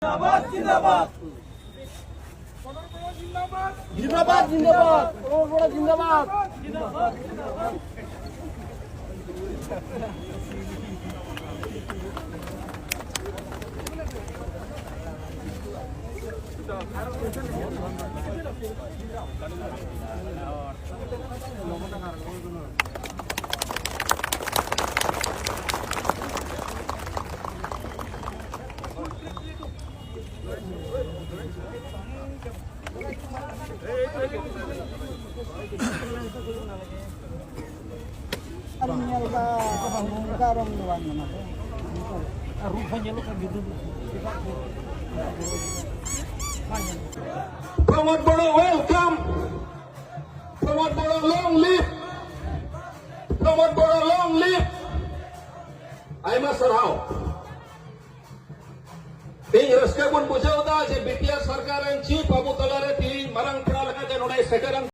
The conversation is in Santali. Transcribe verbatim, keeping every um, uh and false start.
জিন্দাবাদ, জিন্দাবাদ। জিন্দাবাদ, জিন্দাবাদ। প্রমোদ বড় জিন্দাবাদ। ᱟᱹᱞᱤᱧ ᱧᱮᱞ ᱮᱫᱟ, ᱚᱱᱠᱟ ᱨᱚᱝ ᱫᱚ ᱵᱟᱝ ᱠᱟᱱᱟ᱾ ᱟᱨ ᱨᱩᱯ ᱦᱚᱸ ᱧᱮᱞᱚᱜ ᱠᱟᱱ ᱜᱤᱫᱽᱨᱟᱹ᱾ ᱯᱨᱚᱢᱳᱫ ᱵᱚᱲᱚ, welcome. ᱯᱨᱚᱢᱳᱫ ᱵᱚᱲᱚ, long live. ᱯᱨᱚᱢᱳᱫ ᱵᱚᱲᱚ, long live. ᱟᱭᱢᱟ ᱥᱟᱨᱦᱟᱣ᱾ ᱛᱮᱦᱮᱧ ᱨᱟᱹᱥᱠᱟᱹ ᱵᱚᱱ ᱵᱩᱡᱷᱟᱹᱣ ᱮᱫᱟ ᱡᱮ ᱵᱤ ᱴᱤ ᱟᱨ ᱥᱚᱨᱠᱟᱨ ᱨᱮᱱ ᱪᱤᱯ ᱟᱵᱚ ᱛᱟᱞᱟᱨᱮ ᱛᱮᱦᱮᱧ ᱢᱟᱨᱟᱝ ᱯᱮᱲᱟ ᱞᱮᱠᱟᱛᱮ ᱱᱚᱰᱮ ᱥᱮᱴᱮᱨᱮᱱ